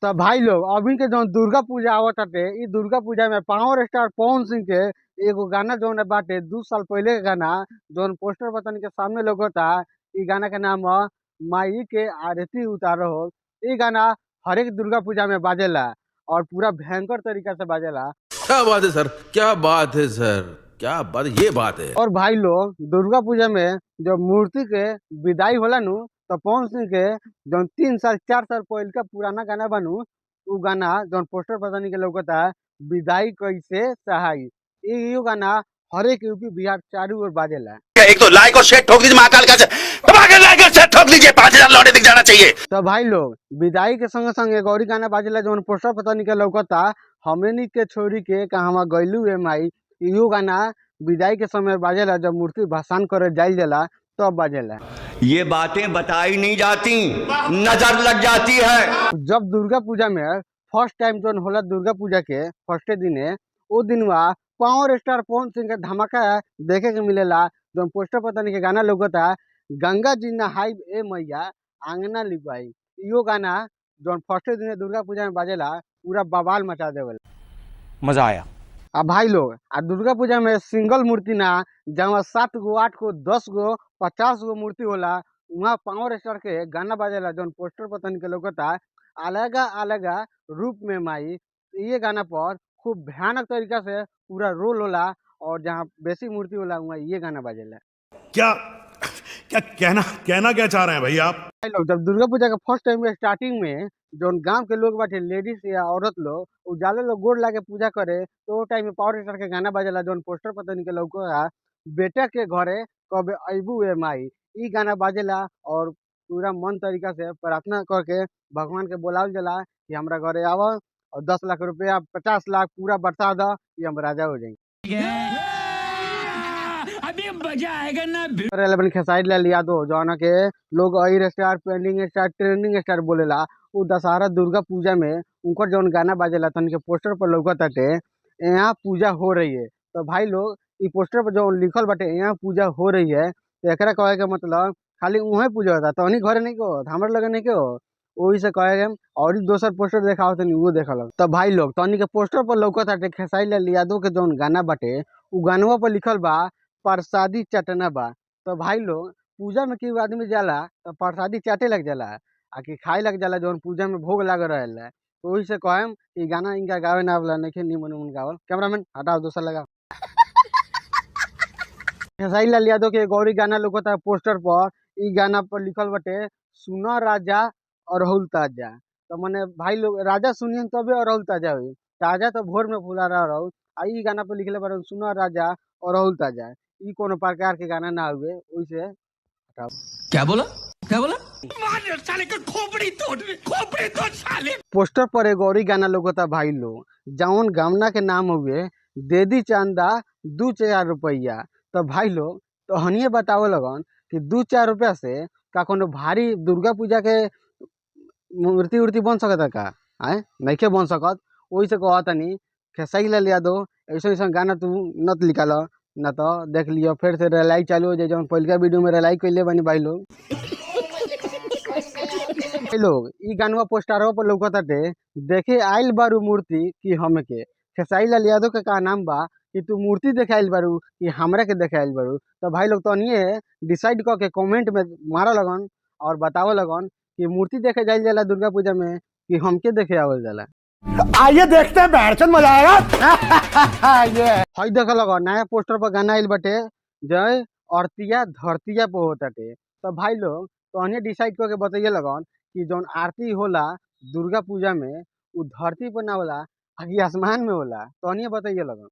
तो भाई लोग, अभी के जौन दुर्गा पूजा आवत ताटे, इ दुर्गा पूजा में पावर स्टार पवन सिंह के एगो गाना जौन बाटे, 2 साल पहिले के गाना जौन पोस्टर पर तनी के सामने लौकता। इ गाना के नाम ह माई के आरती उतारो हो। इ गाना हरेक दुर्गा पूजा में बाजेला और पूरा भयंकर तरीका से बाजेला। क्या बात है सर, क्या बात है सर, क्या बात, ये बात है। और भाई लोग, दुर्गा पूजा में जब मूर्ति के विदाई होला नु, तो पवन सिंह के जौन 3 साल 4 साल पहले का पुराना गाना बानू, उ गाना जौन पोस्टर पर तनी के लौकता, विदाई कैसे सहाई, इहो गाना हरेक यूपी बिहार चारू ओर बाजेला। एक तो लाइक और शेयर ठोक दीजिए, महाकाल का दबा के लाइक और शेयर ठोक लीजिए। 5,000 लौटे दिख जाना चाहिए। तो भाई लोग, विदाई के संगे संगे एगो औरी गाना बाजेला जौन पोस्टर पर तनी के लौकता, हमनी के छोड़ी के कहवा गइलू ए माई। इहो गाना विदाई के समय बाजेला, जब मूर्ति भसान करे जाइल जाला तब बाजेला। ये बातें बताई नहीं जाती, नजर लग जाती है। जब दुर्गा पूजा में फर्स्ट टाइम जौन होला, दुर्गा पूजा के फर्स्टे दिने, ओ दिनवा पावर स्टार पवन सिंह के धमाका देखे के मिलेला। जौन पोस्टर पर तनी के गाना लौकता, गंगा जी नहाई ए मैया आंगना लिपाई, इहो गाना जौन फर्स्टे दिने दुर्गा पूजा में बाजेला, पूरा बवाल मचा देवेला। मजा आया। आ भाई लोग, आ दुर्गा पूजा में सिंगल मूर्ति ना, जहाँ सात गो, आठ गो, 10 गो, 50 गो मूर्ति होला, वहाँ पावर स्टार के गाना बाजेला जौन पोस्टर पर तनी के लौकता, अलग अलग रूप में माई। ये गाना पर खूब भयानक तरीका से पूरा रोल होला और जहाँ बेसी मूर्ति होला, वहाँ ये गाना बाजेला। क्या क्या कहना कहना क्या चाह रहे हैं भाई आप? भाई लोग, जब दुर्गा पूजा के फर्स्ट टाइम में स्टार्टिंग में जौन गांव के लोग बाटे, लेडीज या औरत लोग, उ जाले लोग गोड़ लाके पूजा करे, तो ओ टाइम में पावर स्टार के गाना बाजेला जौन पोस्टर पर तनी के लौकता, बेटा के घरे कब अइबू ए माई। इ गाना बाजेला और पूरा मन तरीका से प्रार्थना करके भगवान के बोलावल जाला कि हमरा घरे आव और 10 लाख रुपया, 50 लाख पूरा बरसा द कि हम राजा हो जाई। अभी मजा आएगा ना? अलेवन खेसारी लाल यादव, जौन के लोग Ahir star, pending star, trending star बोलेला, उ दशहरा दुर्गा पूजा में उनकर जौन गाना बाजेला, तन के पोस्टर पर लौकताटे, यहाँ पूजा हो रही है। तो भाई लोग, इ पोस्टर पर जौन लिखल बाटे यहाँ पूजा हो रही है, तो एकरा कहे के मतलब खाली उहे पूजा होता, तहनी घरे नहीं के होत, हमरा लगे नहीं के हो, ओही से कहे के। और दोसर पोस्टर देखाओ तनी, उहो देखल। तो भाई लोग, तहनी के पोस्टर पर लौकताटे खेसारी लाल यादव के जौन गाना बाटे, उ गानवा पर लिखल बा प्रसादी चटना बा। तो भाई लोग, पूजा में केहू आदमी जाला तो प्रसादी चाटे लग जाला आ कि खाए लग जाला, जौन पूजा में भोग लागल रहेला? तो ओही से कहेम कि गाना इनका गावे ना आवेला, नइखे निमन उमन गावल। कैमरामैन हटाओ, दोसर लगाओ। खेसारी लाल यादव के एगो औरी गाना लौकता पोस्टर पर। इ गाना पर लिखल बाटे सुनो राजा अरहुल ताजा। तो मने भाई लोग, राजा सुनियन तबे अरहुल ताजा होई, ताजा तो भोर में फुला रहा। आ इ गाना पर लिखले बारन सुनो राजा अरहुल ताजा। इ कोनो प्रकार के गाना ना हुए, ओही से। क्या बोला? क्या बोला? मार साले का खोपड़ी तोड़, खोपड़ी तोड़ साले। पोस्टर पर एगो औरी गाना लौकता भाई लोग, जौन गाना के नाम हुए देदी चंदा 2-4 रुपया। तो भाई लोग, तो हनिए बतावे लगन कि 2-4 रुपया से का कोनो भारी दुर्गा पूजा के मूर्ति उर्ति बन सकता का? आए, नइखे बन सकत। ओही से कहतनी, खेसारी लाल यादव, ऐसा ऐसा गाना तू नत निकाल, ना तो देख लियो, फिर से रलाई चालू हो जाए, जौन पहिलका वीडियो में रलाई कैले बानी भाई लोग। भाई लोग, इ गानवा पोस्टरवा पर लौकताटे, देखे आइल बारू मूर्ति कि हमके। खेसारी लाल यादव के का नाम बा कि तू मूर्ति देखे आइल बारू कि हमरा के देखे आइल बारू? तो भाई लोग, तनिए डिसाइड क के कमेंट में मारा लगन और बतावो लगन कि मूर्ति देखे जाइल जाला दुर्गा पूजा में कि हमके देखे आवल जाला। आइए देखते हैं, बैठचंद मजा आएगा ये। हई देख लगन, नया पोस्टर पर गाना आइल बाटे, जय आरतिया धरतिया पर होताटे। तो भाई लोग, तहने डिसाइड करके बताइए लगन कि जौन आरती होला दुर्गा पूजा में, उ धरती पर ना होला आ कि आसमान में होला? तहनिए बताइए लगन।